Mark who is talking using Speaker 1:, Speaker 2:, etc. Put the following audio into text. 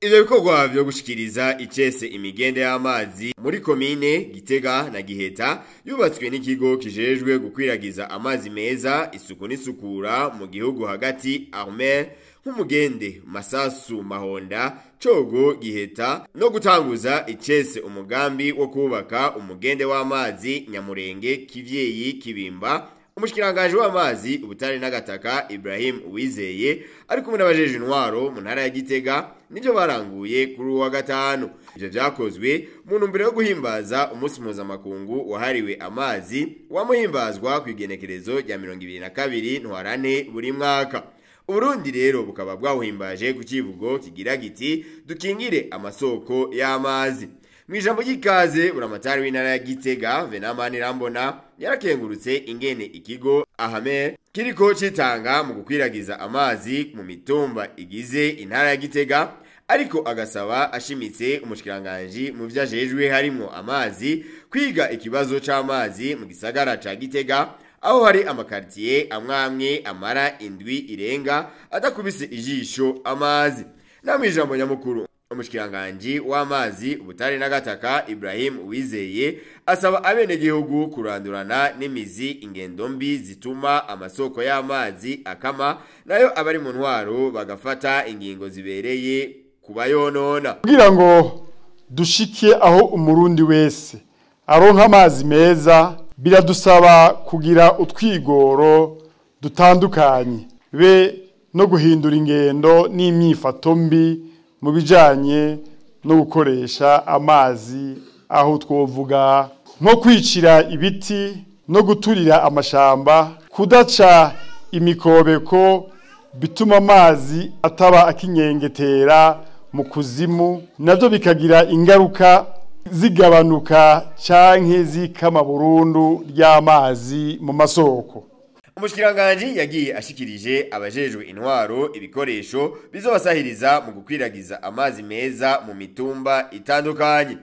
Speaker 1: Ivyo bikorwa vyo gushikiriza icese imigende y'amazi muri komine Gitega na Giheta yubatswe n'ikigo kijejwe gukwiragiza amazi meza, isuku n'isukura mu gihugu hagati Armel, nk'umugende Masasu, Mahonda, Cogo, Giheta, no gutanguza icese umugambi wo kubaka umugende w'amazi Nyamurenge, Kivyeyi, Kibimba. Umushikiranganji w'amazi, ubutare n'agataka Ibrahim Uwizeye ari kumwe n'abajeje intwaro mu ntara ya Gitega nivyo baranguye kuri uwa gatanu. Ivyo vyakozwe mu ntumbero yo guhimbaza umunsi mpuzamakungu wahariwe amazi, wamuhimbazwa kw'igenekerezo rya 22 Ntwarante buri mwaka. Uburundi rero bukaba bwawuhimbaje ku kivugo kigira giti: "Dukingire amasoko y'amazi." Mu ijambo ry'ikaze, buramatari w'intara ya Gitega Venamani Rambona yarakengurutse ingene ikigo Ahame kiriko citanga mu gukwiragiza amazi mu mitumba igize intara ya Gitega, ariko agasaba ashimitse umushikiranganji mu vyo ajejwe harimwo amazi kwiga ikibazo c'amazi mu gisagara ca Gitega, aho hari amakartiye amwamwe amara indwi irenga adakubise ijisho amazi. Na mu ijambo nyamukuru, umushikiranganji w'amazi, ubutare n'agataka Ibrahim Uwizeye asaba abenegihugu kurandurana n'imizi ingendo mbi zituma amasoko y'amazi akama, nayo abari mu ntwaro bagafata ingingo zibereye kubayonona.
Speaker 2: Kugira ngo dushike aho umurundi wese aronka amazi meza, biradusaba kugira utwigoro dutandukanye be no guhindura ingendo n'imyifato mbi mu bijanye no gukoresha amazi, aho twovuga nko kwicira ibiti no guturira amashamba, kudaca imikobeko bituma amazi ataba akinyengetera mu kuzimu, navyo bikagira ingaruka zigabanuka canke zikama burundu ry'amazi mu masoko.
Speaker 1: Umushikiranganji yagiye ashikirije abajejwe intwaro ibikoresho bizobasahiriza mu gukwiragiza amazi meza mu mitumba itandukanye.